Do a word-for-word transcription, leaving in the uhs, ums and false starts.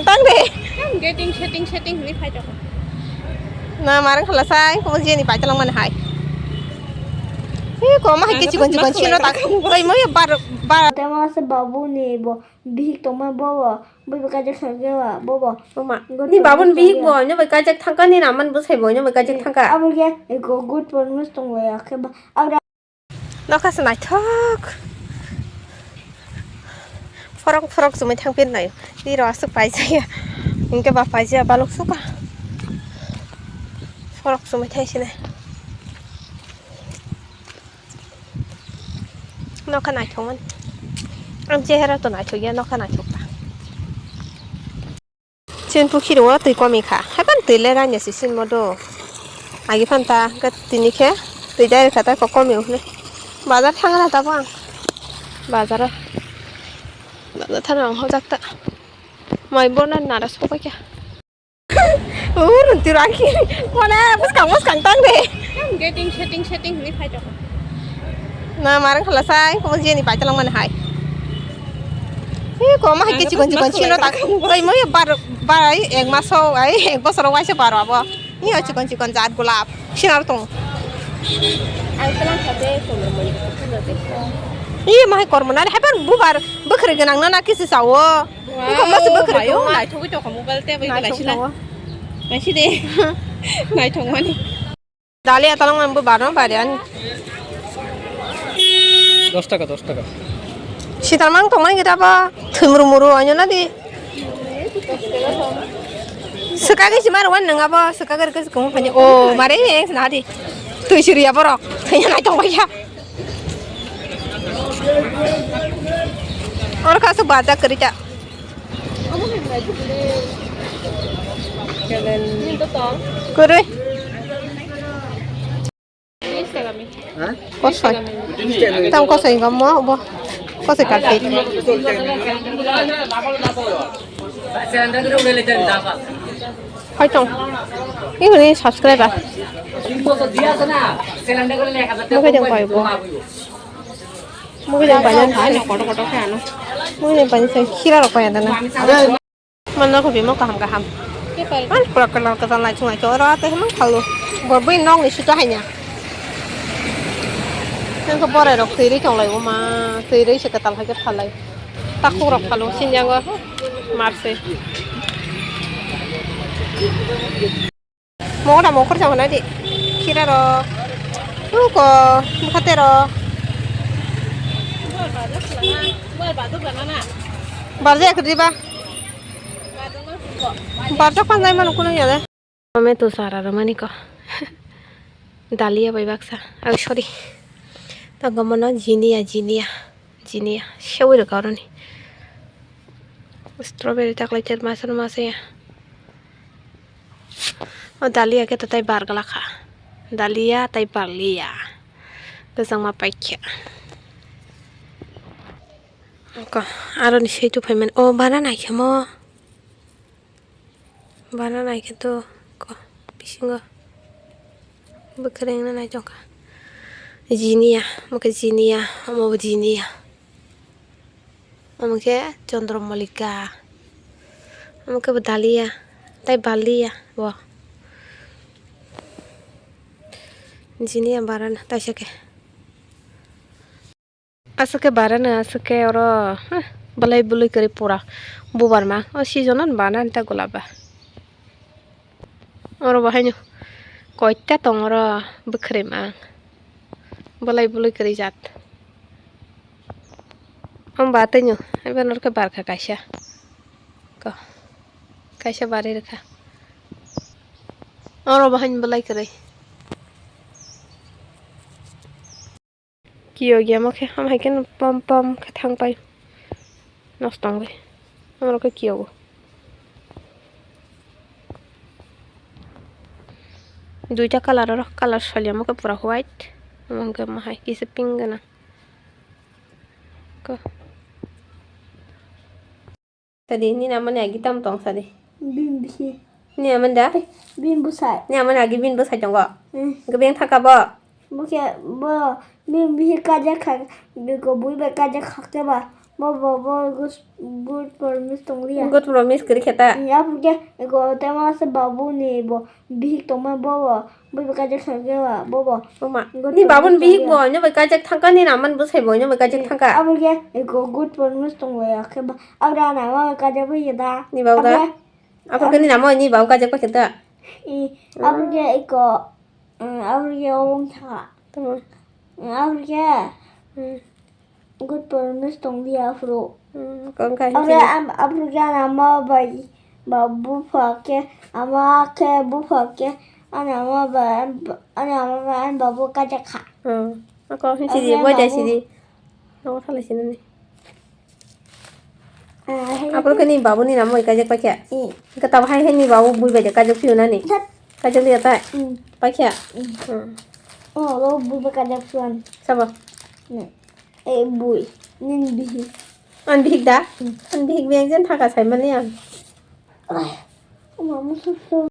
Tang de. Getting setting setting hwnwi phai tongo. Na marang khala sai, ko jeni pai talang mani hai. Hi ko ma hai ke chikon chikon chino tak. Oi mo bar bar. Tama se babu ni bo bihik tongma bobo. Bo bo kajak thangke wa bobo. Mama. Ni babun bihik bo, no bai kajak thangka ni naman bo sai bo, no bai kajak thangka. Abo ke ego good promise tong ya ke ba. Nokha se naithok. Phorok phorok chumui thang pir nai. Ni ro aswk paijaya. Hinkhe ba paijaya balok suka. Phorok chumui thai sini. Nokha naithok mani. Ang chehara to naithok ya, nokha naithok ta. Chini pukhiri o twi komi kha. Haiphano twi le raina se sinmo do. Agi phan ta hwnkhe tini khe twi dai rwkha ta kok komi o hwnwi. Bazar thang rwkha ta bo ang. Bazar o. Bazar thang rwkha hojak ta. Mai bono nara sok bai kha. Ur twi rang khe. Mane bwskang bwskang tang de. Getting setting setting hwnwi phai tongo. Na marang khala sai, ko jeni pai talang mani hai. Hi ko ma hai ke chikon chikon chino tak. Oi mo bar bar ai ek mas o ai ek bosor o waisa baro abo. Ni o chikon chikon jat gulab. Sinar tong. Ang talang kha de chondro mani. Hi ma hai kormo na hai bar bubar bwkhri gwnang na na kisi sawo. Buko mas bwkhri gwnang na. Naithogwi tongkha mobile te bai naithok sila. Naisi de. Naithok mani. Dali atalong ang bo bano bari ani. Dos taka, dos taka. Sital mang tongmani kita apa? Thumru muru anyo na di. Sekagi si maru wan nang apa? Sekagi ke sekong pani. Oh, mare yang senadi. Tui siri apa rok? Tanya nai tong ya. Or kasu baja kerja. Kwrwi. Kosoi. Tam kosoi hwnkha mo bo. Kosoi karti. Hoito. Ini subscriber. Mungkin yang banyak. Mungkin yang banyak. Mungkin yang banyak saya kira apa ya, Dana? Manna kopi mo kaham kaham. An pura kalar katal nai chungai choro ate hemang khalo. Bor bui nok ni suta hanya. Nang ko bore rok twi ri tong lai ma twi ri se katal hai ke phalai. Takhuk rok phalo sinjango. Marse. Mo da mo khorsa hona di. Khira rok. Tu ko mukha te rok. Barja kri ba. Barjak panjai mano kuno ya de. Tomato sara romani ko. Dalia bai baksa. Oh, sorry. Tangko mono jinia, jinia, jinia. Sewi rwkha oroni. Strawberry taklai chet masal masa ya. O dalia khe tatai bar glakha. Dalia tai barlia. Kwchangma paikhe. Ko, aroni sei tuphaimani. O, bara naikhe mo. Bara naikhe to, ko, bisingo. Bwkrwngno naitongkha. Jinia, omo khe jinia, omo bo jinia. Omo khe Chandramallika. Omo khe bo dalia, tai barlia bo. Jinia barana taisa khe. Aswk khe barano, aswk khe oro, huh, bwlai bwlwi kwrwi pura bubar ma. O season-o bana ta gulab ba. Oro bo haino koita tong oro bwkhwrwi ma. Bwlai bwlwi kwrwi jat. Om ba tei nw, abo norokhe barkha kaisa. Ko. Kaisa barwi rwkha. Oro bo haino bwlai kwrwi. Kiyogya mo khe, ham hai kheno pom pom khe thang pai. Nosto wngwi. Norok khe kiyogo. Duita colour oro, colour solyamo khe pura white. Omo hwnkhe mo hai kisa pink gwnang. Ko. Sadi, nini amani agi tamo tong sadi? Bini bisi. Nini amani da? Bini bwsai. Nini amani agi bini bwsai tongo? Hmm. Hwnkhe bini thangka bo? Bo khe bo bini bisi kajak kha, bini kubui bai kajak kha khe ba. Bo, bo, bo, good, good promise tong liya. Good promise kwrwi khe ta. Ni aphuru khe, eko, tema se babu ni bo, bihik tongma bo, bo, bo, kaijak sa khe ba, bo, bo. Oma. Good promise tong liya. Ni babu ni bihik bo, nyo bai kaijak thangka, ni naman bo sai bo, nyo bai kaijak thangka. Aphuru khe, eko, good promise tong liya khe ba, aphuru ana ma kaijak bai da. Ni babu da? Aphuru khe, aphuru khe ni namo ni babu kaijak bai khe ta. I, aphuru khe, eko, mm, aphuru khe, o wng thangka. Tamo. Mm, aphuru khe. Mm. Good promise tong liya aphuru. Hmm, kok wngkha. Aphuru hinsini. Am-, aphuru khe ani ama bai ba bupha khe, ama khe bupha khe, ani ama bai, ani ama bai ani babu kaijak kha. Hmm. Ako hinsidi, aphuru ani boy jai babu sidi. Ako thalai sinani. Ah, hai aphuru khe ni babu ni namo bai kaijak paikha. Hmm. Khe tabo hai hai ni babu bui bai kaijak phiyo nani. That. Kaijak liya tai? Hmm. Paikha? Hmm. Hmm. Oh, lo bui bai kaijak phiyo ani. Sabo? Hmm. Eh, bui. Nini bihik. Ani bihik da? Hmm. Ani bihik beng jen thaka saimani ang. Ai. Oma, musu su.